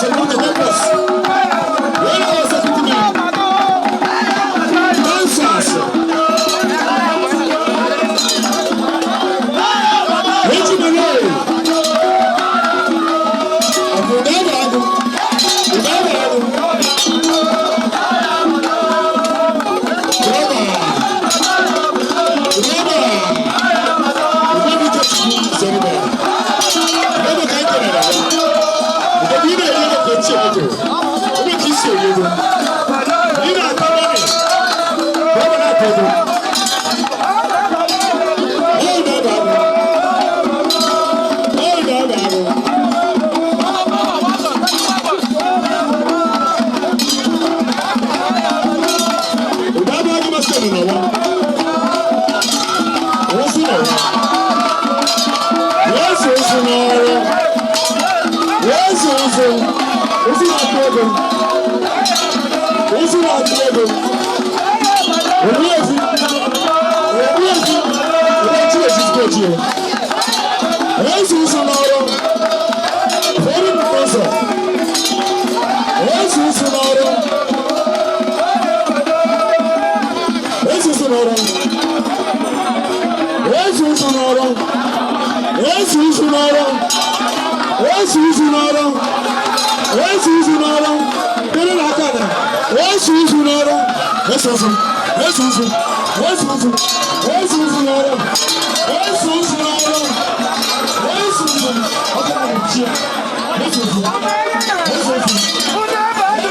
Security members. Where are our security men? Dancers. Eji Malay. Abu Dhabi. Abu Dhabi. Brother. Brother. Ụfọdụ Chukwu zọrọ. Ebe ka anyị kelere ya. Ụfọdụ ị na-eri ego ka ochie moto. Ebe ka isi eri ego. Ị na-ata money. Brother na-ata ego. Ọ na-aba agụ. Ọ na-aba agụ. Ụdaba agụ masị nọ n'ọwa. Ozu n'ọwa. Eze ozu n'ọrụ. Eze ozu. Ozu na-atụ ego. Ozu na-atụ ego. Ogbu efi. Ogbu efi. Ebe chi ejizikọ echi o. Eze ozu n'ọrụ. Fọdụ n'ụzọ. Eze ozu n'ọrụ. Eze ozu n'ọrụ. Eze ozu n'ọrụ. Eze ozu n'ọrụ. Eze ozu n'ọrụ. Eze ozu n'ọrụ. Kere n'aka na. Eze ozu n'ọrụ. Eze ozu. Eze ozu. Eze ozu. Eze ozu n'ọrụ. Eze ozu n'ọrụ. Eze ozu. Ọkụ na chi. Eze ozu. Eze ozu.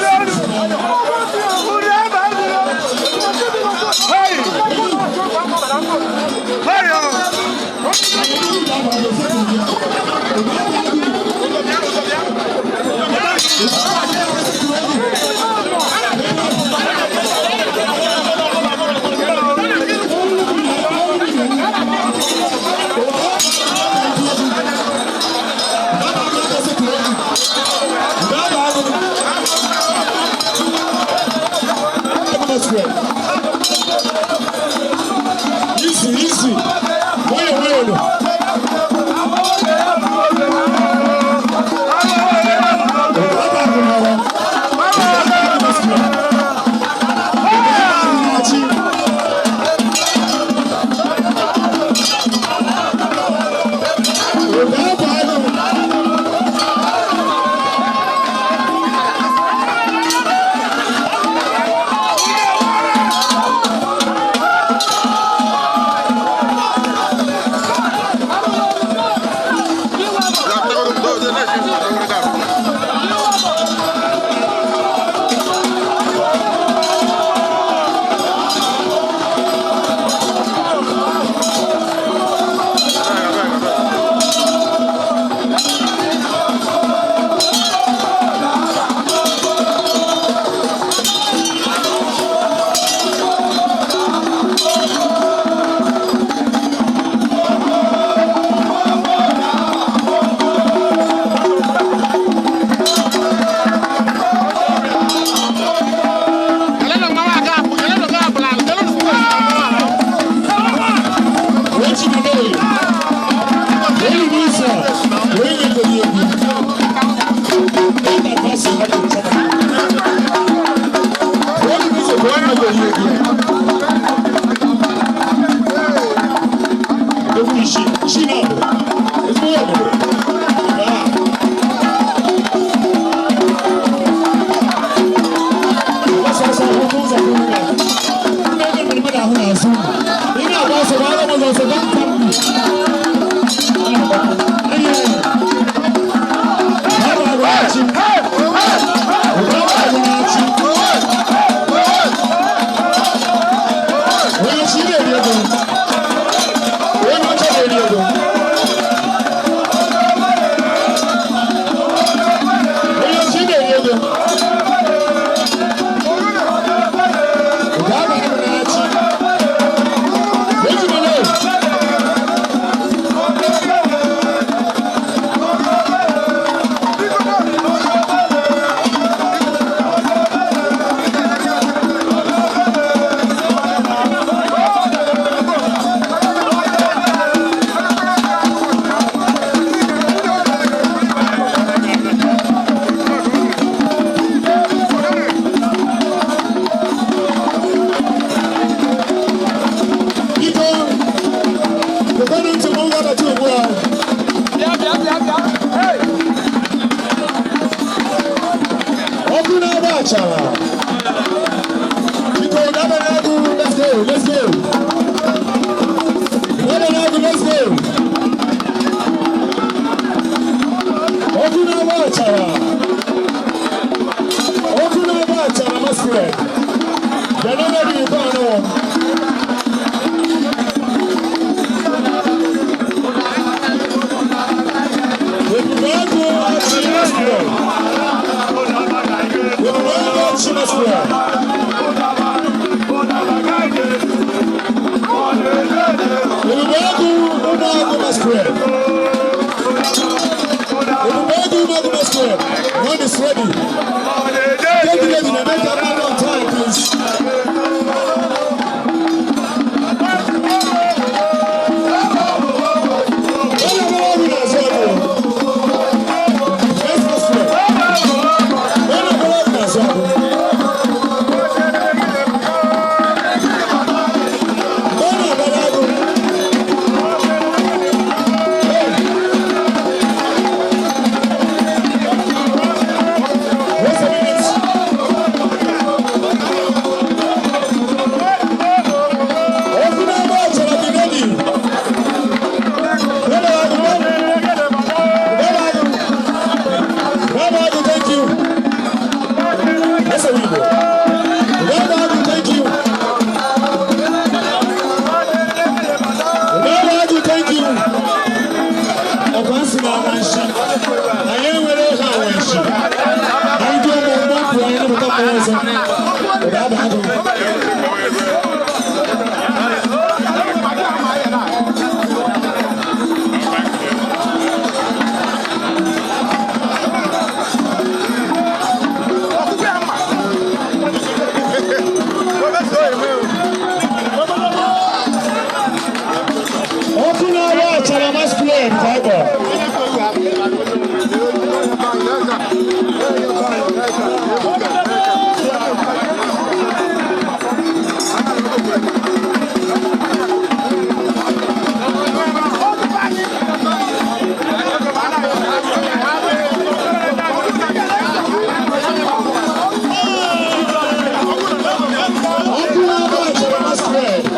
Easy, easy. Nwayọ nwayọ nọ. Ụdaba agụ n'ọrụ. Ụdaba agụ na square. Ụdaba agụ na-achị. Ụdaba agụ. Eji Malay. Onye bụ ụzọ wee nyegoro egwu. Ị na-amasị mmadụ nchọrọ. Onye bụ ụzọ wee nyegoro egwu. Egwu isii, isii na abụọ. Ezigbo ya obodo. Ah. Ọsọ ọsọ akwụkwọ ụzọ kwụrụ ya. Ndị ebe mmadụ ahụ n'azụ. Ị na-agba ọsọ gbara m ọsọ, don't tell me. Ụdaba agụ na-achị. Ụdaba agụ na-achị. Onye ọcha, ị na-eri ego. Onye ọcha na-eri ego. Gekwanụ ntị, m ga-abata ugbu a. Bịa, bịa, bịa, bịa. Hey! Ọkụ na-agba achara. Biko, dabere agụ, let's go, let's go. Dabere agụ, let's go. Ọkụ na-agba achara. Ọkụ na-agba achara masquerade. Bịa n'ebe ebe a nọ. Ebube agụ achị masquerade. Ebube agụ achị masquerade. Ebube agụ ụmụagụ masquerade. Ebube agụ ụmụagụ masquerade. One is ready. Get ready na make that man on time, please. Onye ọbụla ọbụla na-azụ agụ. Yes, masquerade. Onye ọbụla ọbụla na-azụ agụ. Onye ọbụla agụ. Hey. Wait a minute. Ọkụ na-agba achara dị ready. Baba agụ, Baba agụ. Baba agụ, thank you. That's a window. Baba agụ, thank you. Baba agụ, thank you. Ọkwa nsị na awanshi. Anyị enwere ihe awanshi. Anyị dị ụmụ mgbapụ anyị napụta mmụọ ọzọ. Baba agụ. Ọkụ na-agba achara masquerade ka ọ bụ. Ọkụ na-agba achara masquerade.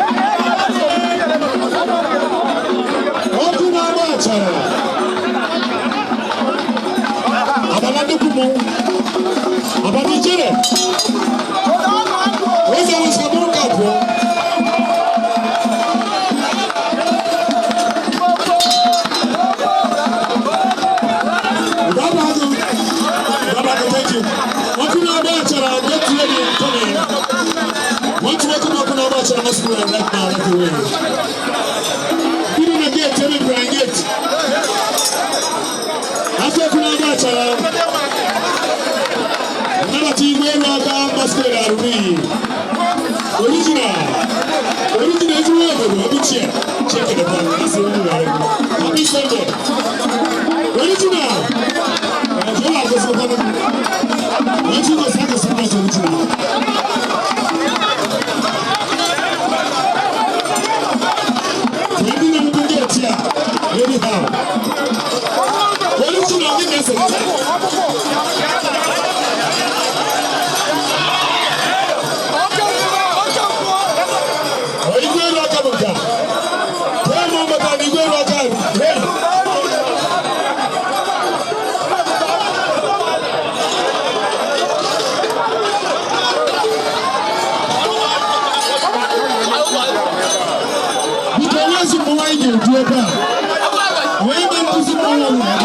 Ọkụ na-agba achara. Abala nnukwu mmọnwụ. Abala ijere. Eze wesa bụrụ ka pụọ. Baba agụ. Baba agụ, thank you. Ọkụ na-agba achara, get ready, come in. Want to welcome ọkụ na-agba achara masquerade right now, right away. Bido na gate, ebe Brian gate. Afọ ọkụ na-agba achara. Nnabata igwe elu aka masquerade arụrụ iyi. Original. Original ezigbo obodo, obi chie. Check it out. Asị onye were. Happy Sunday. Original. Ọjọ́ àgọ́sọ kọ́nà. Wọ́n tún lọ sí àgọ́sọ náà original. Ndị na-emepe gate a, anyhow. Original gị na-ese. Igwe elu aka bụ nke a. Tee m maka na igwe elu aka. Hey. Biko, onye ezi mmọnwụ anyị ga-eju ebe a. Onye ma nkụzi mmọnwụ ọbụla ebe a.